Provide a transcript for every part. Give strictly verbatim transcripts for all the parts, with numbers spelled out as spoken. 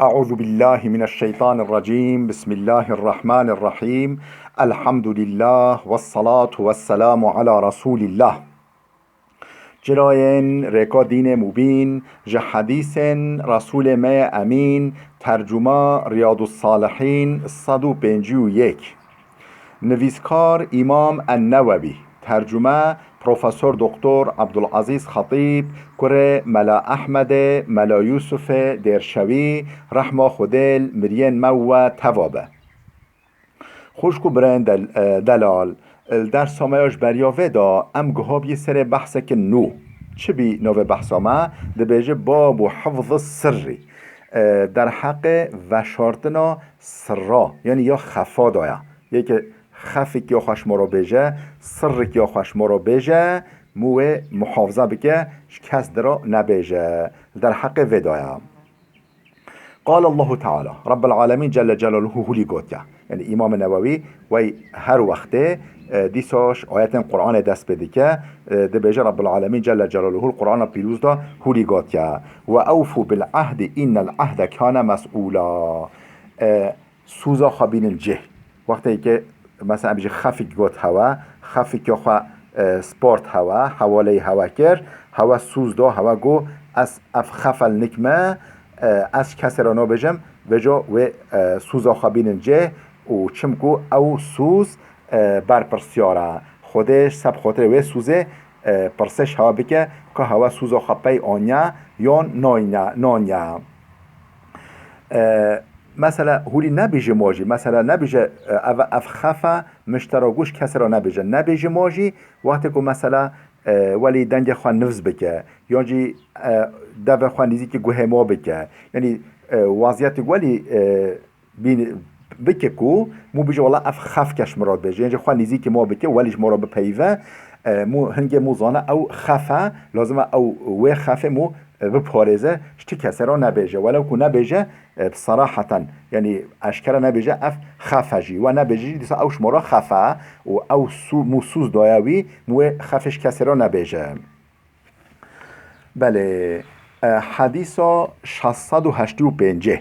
أعوذ بالله من الشيطان الرجيم. بسم الله الرحمن الرحيم. الحمد لله والصلاة والسلام على رسول الله. Çirayên rêka dînê mubîn, ji hedîsên Resûlê me yê Emîn, tercuma Riyadus Salihîn sed û pêncî û yek. Nivîskar Îmam En-Newewî, tercume Profesor Doktor Abdulazîz Xetîb, kurê Mela Ehmedê, Mela Yûsufê Dêrşewî, rehma Xwedê li miriyên me û we teva be. Xwişk û birayên del-, e, delal, li dersa me ya ji beriya vê de em gihabiyê serê behsekê nû. Çi bî navê behsa me? Dibêje bab û hifz sirrî. E, derheqê veşartina sirra, yanî ya xefa de ye. Yeke xefik ya xwe ji me re bêje, sirrik ya xwe ji me re bêje, mû wê muhafaza bike, ji kes dira nebêje. Li derheqê vê de ye. Qal Allahu Teala, Rabbul Alemîn Celle Celaluhu hûlî gotiye. Yanî Îmam Newewî wey her wextê, e, dîsa ji ayetên Qur'anê dest pê dike, e, dibêje Rabbul Alemîn Celle Celaluhu li Qur'ana pîroz de hûlî gotiye. Ve ewfû bil ahdi innel ahde kane mes'ûla. E, Sûza xwe bînin cih. Wextê ke mesela em jî xefik got hewe, xefik ya xwe, e, sport hewe, hewaleyî hewe kir, hewe sûz da, hewe got, ez ev xefe li nik me, e, ez ji kesê re nabêjim, vêca wê, e, sûza xwe bînin cih û çimku ew sûz, e, berpirsyar e. Xwedê ji seb xatirê wê sûzê, e, pirsê ji hewe bike, ka hewe sûza xwe pey aniye yan nayne-, naniye. E, mesela hûrî nebêje ma jî, mesela nebêje, e, ev, ev xefe min ji te re got, ji kesê re nebêje. Nebêje ma jî, wextê ku mesela, e, welî dengê xwe nivz bike, yan jî, e, devê xwe nîzîkî guhê ma bike. Yanî, e, weziyetê welî, e, bîn-, bike ku mû bije, wela ev xef ke ji min re dibêje, yan jî xwe nîzîkî ma bike, welî ji ma re bipeyive, e, mû hingê mû zane ew xefe, lazim e ew wê xefê mû, e, biparêze, ji ti kesê re nebêje. Welew ku nebêje, e, bi seraheten, yanî eşkere nebêje, ev xefe jî, we nebêje jî, dîsa ew ji ma re xefe û ew sû-, mû sûz daye wî, mû wê xefê ji kesê re nebêje. Belê, e, hedîsa şeş sed û heştê û pêncî.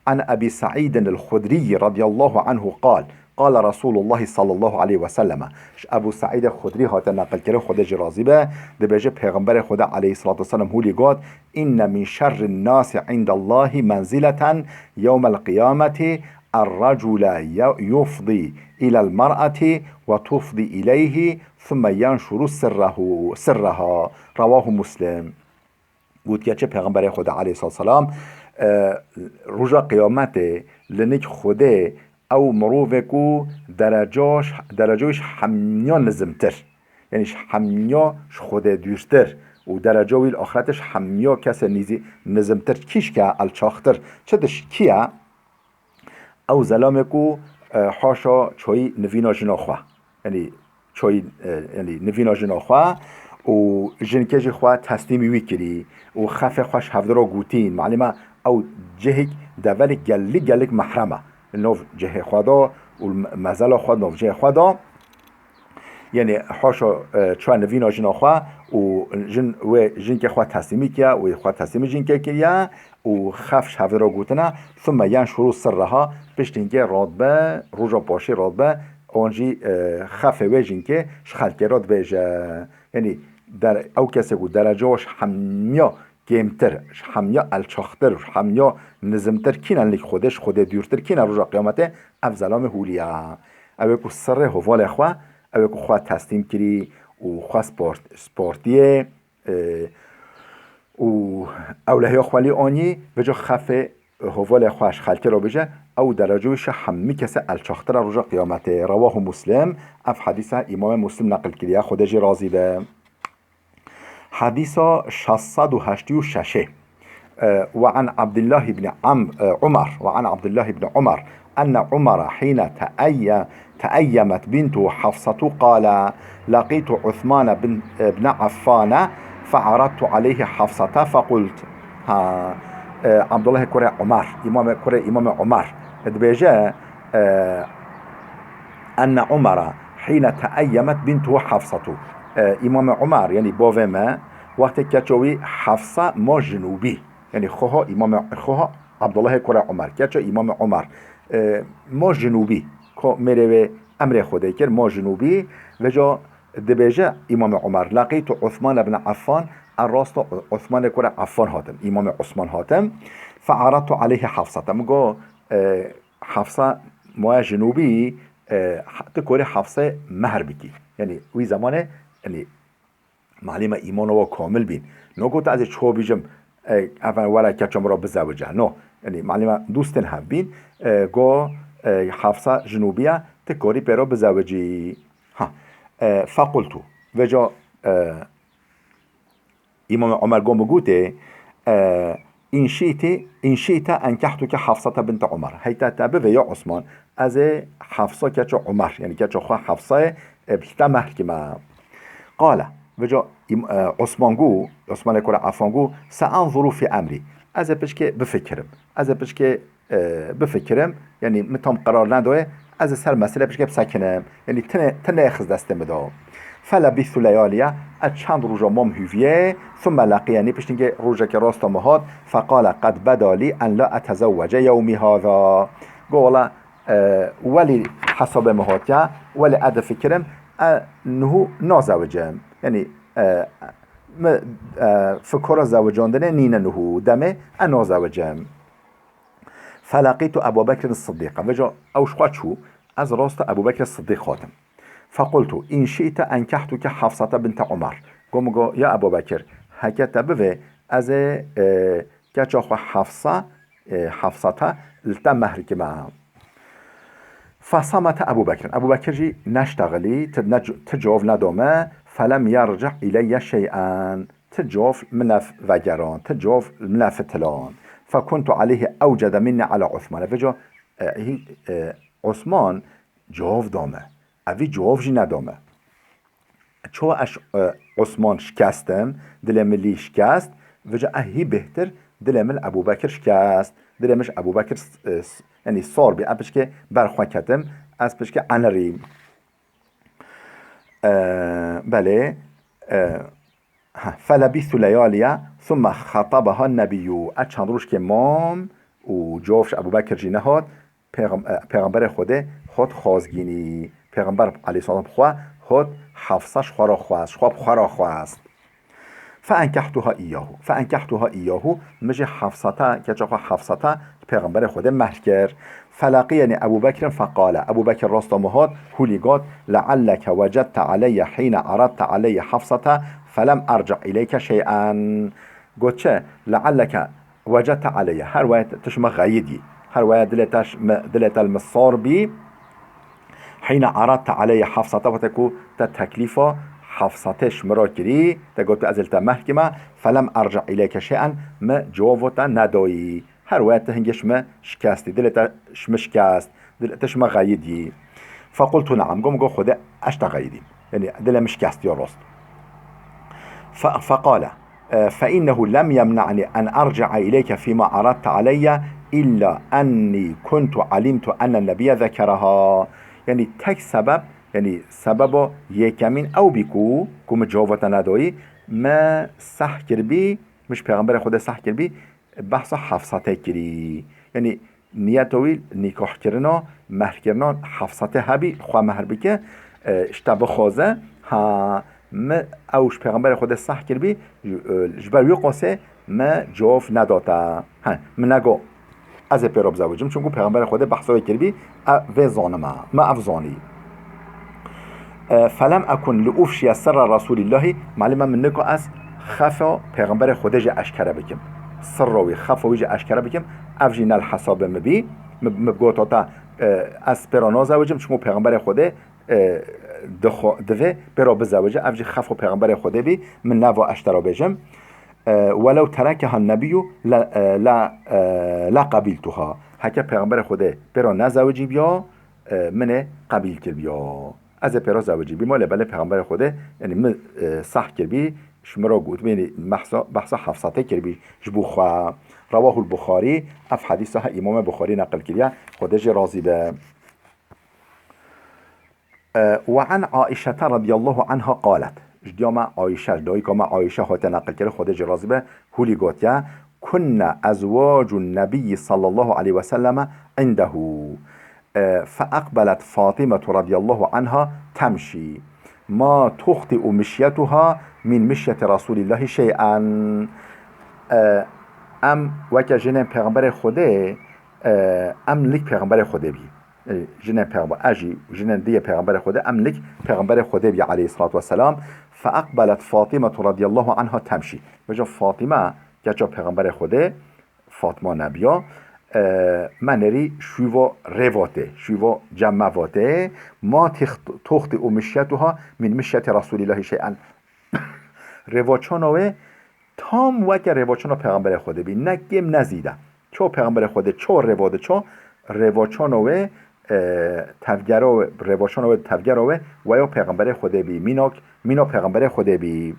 An Ebî Seîdin el-Xudrî radiyallahu anhu qal, qale Resûlullahî sallallahu aleyhi ve selleme. Ji Ebû Seîdê Xudrî hate neqilkirin, Xwedê jî razî be, dibêje Pêxemberê Xwedê aleyhissalatu vesselam hûlî got, inne min şerrin nasi indallahî menzileten yewmel qiyameti er-recule ye-, yufdî ilel mer'eti ve tufdî ileyhî thumme yenşuru sirrehu, sirreha. Rewahu Muslim. Gotiye çi Pêxemberê Xwedê aleyhissalatu vesselam, e, roja qiyametê li nik Xwedê ew mirovê ku dereca ş-, dereca wî ji hemiya nizimtir, yanî ji hemiya ji Xwedê dûrtir û dereca wî li axirete ji hemiya kesê nîzî-, nizimtir, kîşke elçaxtir. Çi diş-, kî ye? Ew zelamê ku, e, haşa çayî nivîna jina xwe, yanî çayî, e, yanî nivîna jina xwe û jinkê jî xwe teslîmî wî kirî û xefê xwe ji hevdira gotîn. Malî me ew cihêk develek gelek gelek mehrem e. Li nav cihê xwe de û li me-, mezela xwe, navcihê xwe de. Yanî haşa, e, çûye nivîna jina xwe û jin, wê jinkê xwe teslîmî kiriye, wê xwe teslîmî jinkê kiriye û xef ji hevdira gotine, thumme yenşuru sirreha, piştî hingê radibe, roja paşî radibe, an jî, e, xefê wê jinkê ji xelkê re dibêje. Yanî der-, ew kesê ku dereca ji hemiya kêmtir, ji hemiya elçaxtir, ji hemiya nizimtir kî ne nik Xwedê, ji Xwedê dûrtir kî ne roja qiyametê, ev zelamê hûlî ye. Ew ê ku sirrê hevalê xwe, ew ê ku xwe teslîm kirî û xwe sport-, sportiyê, e, û ewlehiya xwe lê anî, vêca xefê hevalê xwe ji xelkê re bêje, ew dereca wî ji hemî kesê elçaxtir e roja qiyametê. Rewahu Muslim, ev hedîse Îmamê Muslim neqil kiriye, Xwedê jê razî be. Hedîsa şeş sed û heştê û şeş. E, ve an Abdullah ibn Am-, e, Umar, ve an Abdullah ibn Umar, enne Umara hîne teeyye-, teeyyemet bintuhu Hafsatu qale, laqitu Uthmane bin, e, bin Affane, fe'aradtu aleyhi Hafsate feqult. Ha, e, Abdullah kurê Umar, Îmamê, kurê Îmamê Umar, dibêje, e, enne Umara hîne teeyyemet bintuhu Hafsatu. E, Îmamê Umar, yanî bavê me, wextê keça wî Hafsa ma jinûbî, yanî xoha Îmamê, xoha Abdullahê kurê Umer, keça Îmamê Umer, e, ma Jinûbî, ko mêrê wê emrê Xwedê kir, ma Jinûbî, vêca dibêje Îmamê Umer, "Laqîtu Usman ibn Affan", ez rasta Usmanê kurê Affan hatim, Îmamê Usman hatim, "fe aradtu aleyhi Hafsata." Min got, e, Hafsa, ma Jinûbî, e, tu korî Hafsê mehr bikî. Yanî wî zemanê, yanî Malî me îmana wa kamil bîn. No got ez ê çawa bîjim, e, ev were keça min re bizewice. No. Yanî malî me dostên hev bîn. E, go, e, Hafsa Jinûbiye, tu korî pê re bizewicî. Ha. E, fequltu. Vêca, e, Îmam Omer go min gotê, e, "În şi'te, în şi'te enkehtuke Hafsata binte Omer." Heyta te bivê ya Osman, ez ê Hafsa keça Omer, yanî keça xwe Hafsayê, e, bi te mehr kime. Qale, vêca Îm-, e, Osman got, Osmanê kurê Affan got, "Seenzuru fî emrî." Ez ê pişkê bifikirim. Ez ê pişkê, e, bifikirim. Yanî min tam qerar nedaye. Ez ê ser meselê pişkê bisekinim. Yanî tine, tine xist destê min de. Felebîstu leyaliye, ez çend roja mam hûviyê, thumme leqiyeni, piştî ke rojekê rasta min hat, feqale qed beda lî en la etezewwece yewmî hâzâ. Go wela, e, welî hesabê min hatiye, welî ez difikirim, e, niho nazewicim. Yanî, e, mi, e, fikora zewicandinê nîne niho, demê e nazewicim. Felaqîtu Ebu Bekrin Siddîqa. Vêca ew ji xwe çû, ez rasta Ebu Bekir Siddîq hatim. Fequltu, "În şi'te enkehtuke Hafsata binte Omer." Go min go, "Ya Ebu Bekir, heke te bivê, ez ê, e, keça xwe Hafsa, e, Hafsata li te mehr kime." Fesamete Ebu Bekir. Ebu Bekir jî neştexilî, ti ne, ti cevab neda me, felem yerci ileyye şey'en. Ti cevab min nevegeran, ti cevab min nefitilan. Fekuntu aleyhi ewcede minni ala Osman. Vêca, e, hî, e, Osman cevab da me. Evî cevab jî neda me. Çawa ez, e, Osman şikestim, dilê min lî şikest, vêca e hî bêhtir dilê min Ebu Bekir şikest. Dilê min ji Ebu Bekir, e, s-, yanî sar bî. Ez pişkê ber xwe ketim, ez pişkê enerîm. E, belê, e, Ha, felebîstu leyaliye, thumme xetabeha nebiyyu. Ez çend rojkê mam û cevab ji Ebu Bekir jî nehat. Pêxem-, e, Pêxemberê Xwedê hot xwazgînî. Pêxember aleyhisselam xwe hot Hafsa ji xwe re xwest, ji xwe bi xwe re xwest. Fe enkehtuha iyyahu. Fe enkehtuha iyyahu. Min jî Hafsata, keça xwe Hafsata, Pêxemberê Xwedê mehr kir. Felaqiyenî Ebu Bekrin feqale. Ebu Bekir rasta min hat, hûlî got, "Lealleke wecedte aleyye hîne aradte aleyye Hafsata, felem erci ileyke şey'en." Got çi? "Lealleke wecedte aleyye." Her waya tu ji min xeyidî. Her waya dilê te ji mi, dilê te li min sar bî. Hîne aradte aleyye Hafsata, wextê ku te teklîfa Hafsatê ji min re kirî, te got ez ê li te mehr kime, felem erci ileyke şey'en, min cevabo te nedayî. Her waya tu hingê ji min şikestî, dilê te ji min şikest, dilê te ji min xeyidî. Fequltu ne'am, go min go Xwedê ez ji te xeyidîm. Yanî dilê min şikestî ya rast. Fe-, feqale, e, "Fe innehu lem yemna'ni en erci'a ileyke fîma aradte aleyye illa enni kuntu alimtu ennen nebiyye zekeraha." Yanî tek sebeb, yanî sebeba yekemîn ew bî ku, ku min cevaba te nedayî, me seh kiribî, min ji Pêxemberê Xwedê seh kiribî, behsa Hafsatê kirî. Yanî niyeta wî nîkahkirina, mehrkirina Hafsatê hebî, xwe mehr bike, e, ji te bixwaze. Ha, min ew ji Pêxemberê Xwedê seh kiribî, ji, e, ji ber wî qasê me cevab nedate. He, min nego, ez ê pê re bizewicim, çunku Pêxemberê Xwedê behsa wê kiribî, e, vê zanime, me ev zanî. E, felem ekun li ufşiye sirra Resulîllahî, malî me min nika ez xefa Pêxemberê Xwedê jî eşkere bikim. Sirra wî, xefa wî jî eşkere bikim. Ev jî ne li hesabê min bî. Min, min gota te, e, ez pê re nazewicim, çimû Pêxemberê Xwedê, e, dixwe-, divê pê re bizewice. Ev jî xefa Pêxemberê Xwedê bî. Min neva ez ji te re bêjim. E, welew terekeha nebiyyu le, e, le, e, le qebîltuha. Heke Pêxemberê Xwedê pê re nezewicî biya, e, min ê qebîl kiribiya. Ez ê pê re zewicî bîma, lê belê Pêxemberê Xwedê, yanî min, e, seh kiribî, ji min re got, yanî behsa, behsa Hefsatê kiribî ji bo xwe. Rewahul Buxarî, ev hedîsa he Îmamê Buxarî neqil kiriye, Xwedê jê razî be. E, "Ve an Aişete radiyallahu anha qalet." Ji diya me Ayşe, ji dayika me Ayşe hate neqil kirin, Xwedê jê razî be, hûlî gotiye, كن أزواج النبي صلى الله عليه وسلم عنده. آه، فأقبلت فاطمة رضي الله عنها تمشي. ما تخطئ مشيتها من مشية رسول الله شيئا. آه، em weke jinên Pêxemberê Xwedê, e, em lik Pêxemberê Xwedê bî. E, jinên pêxember, ez jî jinên diyê Pêxemberê Xwedê, em lik Pêxemberê Xwedê bî aleyhissalatu vesselam. Fe eqbelet Fatîmetu radiyallahu anha temşî. Vêca Fatîme, keça Pêxemberê Xwedê, Fatma Nebiya, e, me nerî şûva rê vatê, şûva cem me vatê. Ma tix-, toxtî û mişyetuha min mişyeti Resulîllahî şey'en. Rêvaçana wê tam weke rêvaçana Pêxemberê Xwedê bî. Ne kêm ne zîde. Çawa Pêxemberê Xwedê, çawa rêva diça, rêvaçana wê, e, tevgera wê, rêvaçana wê tevgera wê, weya Pêxemberê Xwedê bî. Mînak, mîna Pêxemberê Xwedê bî.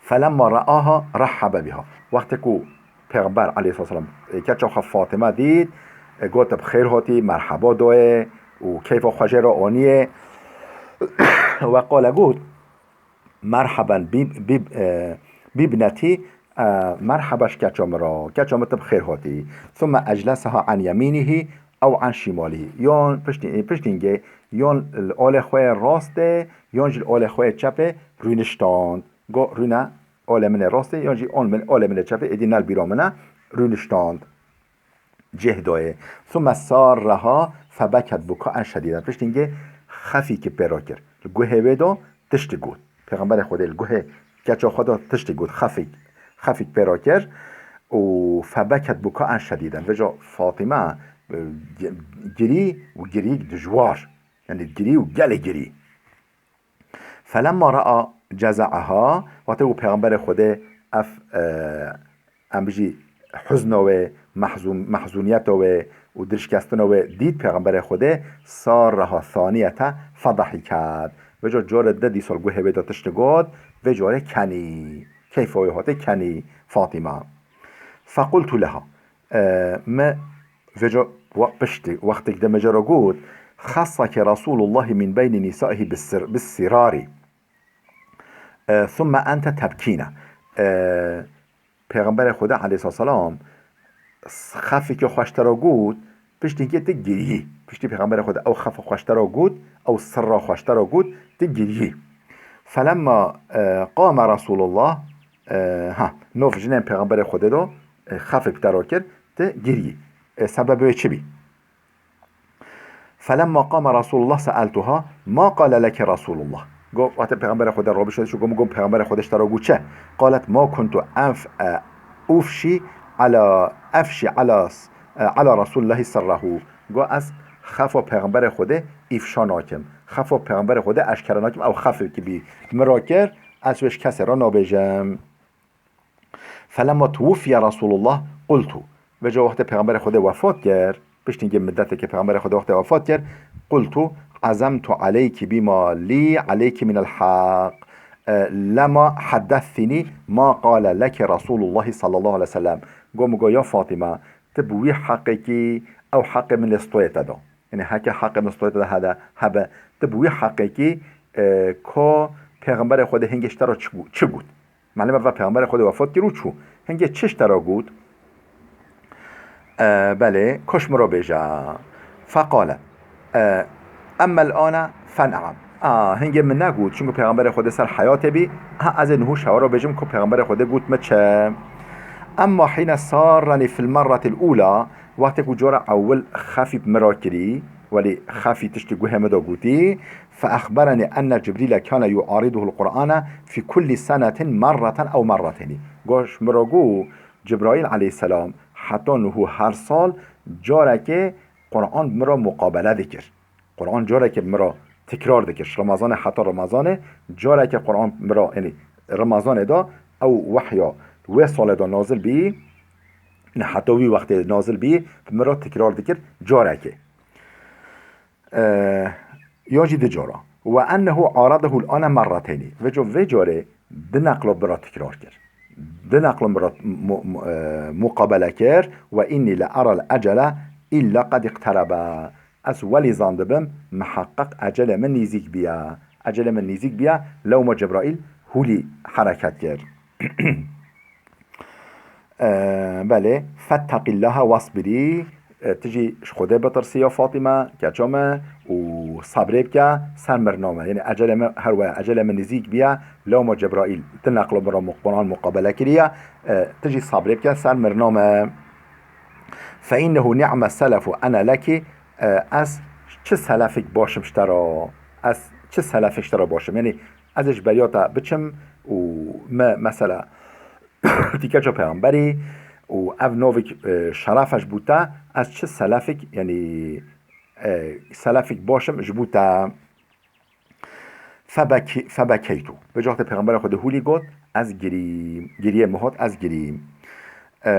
Felemma re'aha rehhebe biha. Wextê ku Pêxember aleyhisselam, e, keça xwe Fatime dît, e, got, bi xêr hatî, merheba dayê û keyfa xwe jê re aniyê. We qale got, merheben bib-, bib-, e, bibnetî, e, merheba ji keça min re, keça min tu bi xêr hatî. Thumme ecleseha an yemînihî ew an şimalihî. Yan piştî-, piştîngê, yan li alê xwe yê rastê, yan jî li alê xwe yê çepê rûniştand. Go rûne alê min ê rastê, yan jî an min, alê min ê çepê, êdî ne li bîra min e, rûniştand. Cih dayê. Thumme sarreha febeket bukaen şedîden. Piştîngê xefîkî pê re kir. Li guhê wê de tiştî got. Pêxemberê Xwedê li guhê keça xwe de tiştî got. Xefîk, xefîk pê re kir û febeket bukaen şedîden. Vêca Fatîme, e, gi-, girî û girîk dijwar. Yanî girî û gelê girî. Felemma raa cezaeha, wextê ku Pêxemberê Xwedê ev, e, em bijî huzna wê, mehzûn-, mehzûniyeta wê û dirşkestina wê dît Pêxemberê Xwedê, sarreha thaniyete fedahiket. Vêca carê di dîsa li guhê wê de tiştî got, vê carê kenî. Keyfa wê hatê kenî Fatîme. Fequltu leha. E, me vêca wa-, piştî, wextêk de me cara got, xesseke Resulullahi min beynî nîsaihî bis-, bis-sirarî. E, thumme ente tebkîne. E, Pêxemberê Xwedê aleyhisselam xefîkê xwe ji te re got, piştî hingê tu giriyî. Piştî Pêxemberê Xwedê ew xefa xwe ji te re got, ew sirra xwe ji te re got, tu giriyî. Felemma, e, qame Resulullah, e, ha, nov jinên Pêxemberê Xwedê de, e, xefê bi te re kir, tu giriyî. E, sebebê wê çi bî? Felemma qame Resulullah seeltuha, ma qale leke Resulullah. Go, wate Pêxemberê Xwedê robişt, çû go min got, Pêxemberê Xwedê ji te re got çi? Qalet, ma kuntu enf-, e, ufşî ala, efşî ala, e, ala Resulillahi sirrehu. Go, ez xefa Pêxemberê Xwedê îfşa nakim. Xefa Pêxemberê Xwedê eşkere nakim. Ew xefê ki bî min re kir, ez wê ji kesê re nabêjim. Felemma tuwuffiye Resulullah, qultu. Vêca wextê Pêxemberê Xwedê wefat kir, piştî hingê midetekê Pêxemberê Xwedê wextê wefat kir, qultu, azemtu aleyki bima li aleyki minel haq. E, lema heddestini ma qale leki Resulullahi sallallahu aleyhi ve sellem. Go min go, ya Fatîme, tu bi wî heqekî, ew heqê min lê stoyê te da. Yanî heke heqê min stoyê te de hede, hebe, tu bi wî heqekî, e, ko Pêxemberê Xwedê hingê ji te re çi got, çi got? Malum e, va Pêxemberê Xwedê wefat kir û çû. Hingê çi ji te re got? E, belê, ko ji min re bêje. Feqale, e, emmel ane fene'am. A, hingê min negot, çunku Pêxemberê Xwedê ser heyatê bî. Ha, ez ê niho ji hewa re bêjim ku Pêxemberê Xwedê got me çi. Emma hîne sarreni fil merretil ula, wextê ku cara ewil xefî bi min re kirî, welî xefî tiştî guhê min de gotî, فأخبرني أن جبريل كان يعارضه القرآن في كل سنة مرة أو مرتين. Got, ji min re got, Cibraîl aleyhisselam heta niho her sal carekê Quran bi min re muqabele dikir. Quran carekê bi min re tekrar dikir. Ji Remezanê heta Remezanê carekê Quran bi min re, yanî Remezanê de ew wehya wê salê de nazil bî, yanî heta wî wextê nazil bî, bi min re tekrar dikir carekê. E, ya jî du cara. Ve ennehu aradehu l-ane merreteyni. Vêca vê carê du neqla bi re tekrar kir. Du neqla bi re mu-, mu-, e, muqabele kir. Ve inni le eral ecele illa qed iqterebe. Ez welî zandibim, miheqeq ecelê min nîzîk biya. Ecelê min nîzîk biya, lewma Cebraîl hûlî hereket kir. E, belê, fetteqillaha wasbirî, e, tu jî ji Xwedê bitirsî ya Fatîme, keça me, û sebrê bike ser mirina me. Yanî ecele me her weye, ecele me nizîk biye, lewma Cebraîl, tu neqlo min re mu-, Quran muqabele kiriye, e, tu jî sebrê bike ser mirina me. Fe innehu ni'me selefu ene leki, e, ez çi selefik baş im ji te re, ez çi selefik ji te re baş im. Yanî ez ê ji beriya te biçim û me, mesela, tîkeça peyxemberî û ev navik, e, şeref e ji bo te, ez çi selefik, yanî, e, selefik baş im ji bo te. Febeki-, febekeytu. Vê caxtê peyxemberê Xwedê hûlî got, ez girîm. Giriyê min hat, ez girîm. E,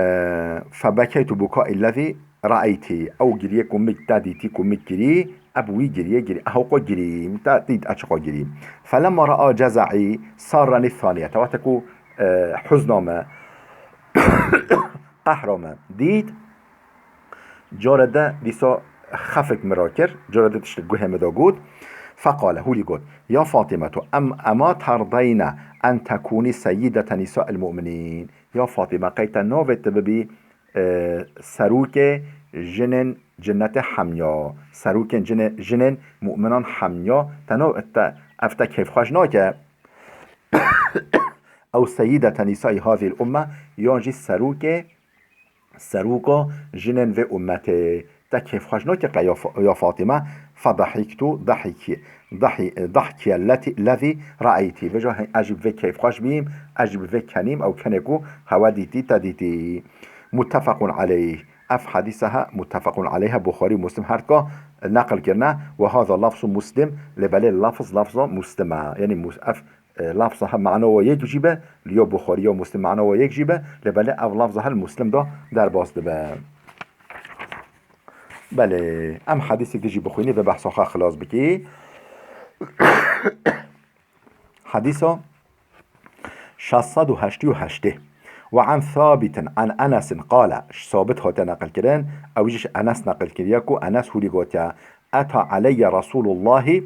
febekeytu buka illezî re'eyti. Ew giriyê ku min te dîtî ku min girî, ev wî giriyê girî. Ew xwe girîm. Te dît ez çiqa girîm. Felemma re'a ceze'î sarreni thaniyete. Wexte ku, e, huzna me, qehra me dît, cara de dîsa xefik min re kir, cara de tiştek guhê min de got. Feqale, hûlî got, ya Fatîmetu, em, ema terdeyne en tekûnî seyyidete nîsa'il mu'minîn. Ya Fatîme, qey te navê tu bibî, e, serokê jinên cinnetê hemya, serokên jinê-, jinên mu'minan hemya, te nav-, te, ev te kêfxweş nake. Ew seyyidete nîsa'î hazîl umme, yan jî serokê, seroka jinên vê ummetê. Te kêfxweş nake qe ya Fa-, ya Fatîme, fedahiktu dahiki-, dahi-, dahkiye leti-, lezî re'eyti. Vêca he-, ez jî bi vê kêfxweş bîm, ez jî bi vê kenîm, ew kenê ku hewe dîtî, te dîtî. Muttefequn aleyh. Ev hedîse he, muttefequn aleyh he, Buxarî û Muslim her dika neqil kirine. Ve haza lafzu Muslim, lê belê lafz, lafza Muslim e. Yanî Mus-, ev, e, lafza he mana wa yek jî be, li ya Buxarî ya Muslim mana wa yek jî be, lê belê ev lafza he li Muslim de derbas dibe. Belê, em hedîsek din jî bixwînî, vê behsa xwe xilas bikî. Hedîsa şeş sed û heştê û heştê. Ve an Sabitin an Enesin qale, ji Sabit hate neqil kirin, ew jî ji Enes neqil kiriye ku Enes hûlî gotiye, eta aleyye Resulullahi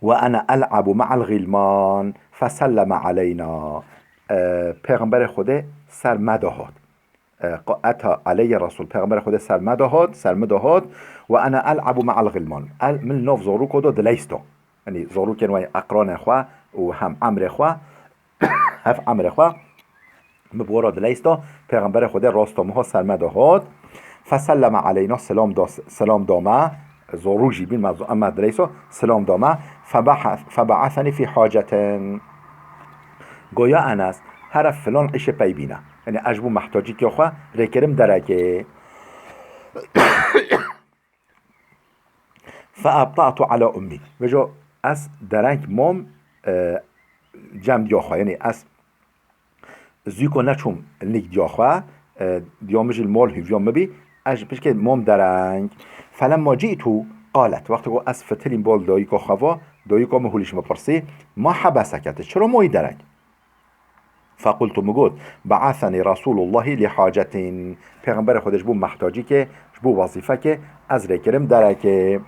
ve ene el'abu ma'al gilman feselleme aleyna. E, Pêxemberê Xwedê ser me de hat. E, qa-, eta aleyye Resul, Pêxemberê Xwedê ser me de hat, ser min de hat, ve ene el'abu ma'al gilman. El, min li nav zaroko de dileysto. Yanî zarokên wê, eqranê xwe û hem emrê xwe, hev emrê xwe, min bi we re dileysto, Pêxemberê Xwedê rasto min hat, ser me de hat. Feselleme aleyna, selam da, selam da me, zarok jî bîn, me, em me dileysto, selam da me. Febaha-, febaaseni fî hacetin. Goya Enes, here filan îşê pey bîne. Yanî ez ji bo mehtacîkê xwe rêkirim derekê. Feebta'tu ala ummî. Vêca ez dereng mam, e, cem diya xwe. Yanî ez zûko neçûm nîk diya xwe, e, diya min jî li mal hûviya min bî, ez ji pişkê mam dereng. Felemma cî'tu qalet. Wextê ku ez fitilîm bal dayika xwe va, dayika min hûlî ji min pirsî, ma hebeseke, tu çira mayî dereng? Fequltu, min got, be'asenî Resulullahi li hacetin. Pêxemberê Xwedê ji bo mehtacîkê, ji bo wezîfekê, ez rê kirim derekê.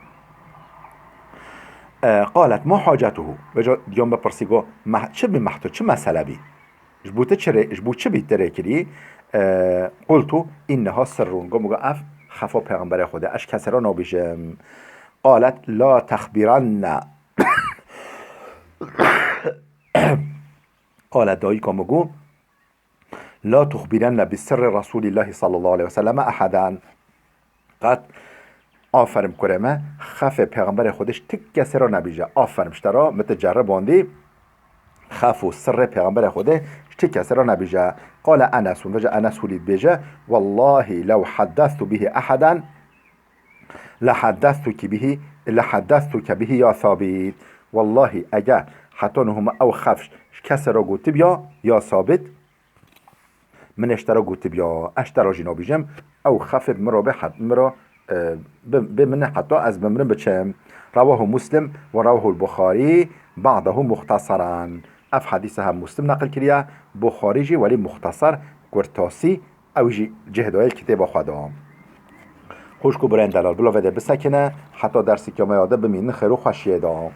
E, qalet, ma hacetuhu. Vêca diya min pirsî, got, meh-, çi bî mehto, çi mesele bî? Ji bo tu çi rê, ji bo çi bî tu rê kirî? E, qultu, inneha sirrun. Got, min got, ev xefa Pêxemberê Xwedê, ez ji kesê re nabêjim. Qalet, la texbirenne. Qale dayika min got, la tuxbirenne bi sirri Resulîllahî sallallahu aleyhi ve selleme eheden. Qet aferim kurê me, xefê Pêxemberê Xwedê ji ti kesê re nebîje. Aferim ji te re, min te ceribandî. Xef û sirrê Pêxemberê Xwedê ji ti kesê re nebîje. Qale Enesun, vêca Enes hûlî dibêje, wellahî lew heddestu bihi eheden, Leheddestuki bihî, leheddestuke bihî ya Sabit. Wellahî, eger heta niha min ew xef ji kesê re gotibiya, ya Sabit, min ê ji te re gotibiya, ez ji te re jî nabêjim, ew xefê bi min re bê, het-, min re, e, bi, bê min e heta ez bimrim biçim. Rewahu Muslim ve rewahul Buxarî, ba'dehu muxteseran. Ev hedîse hem Muslim neqil kiriye, Buxarî jî welî muxteser, kurtasî, Ew jî cih daye kitêba xwe de. Xwişk û birayên delal, bila vê de bisekine, heta derseke me ya de bimînin xêr û xweşiyê de.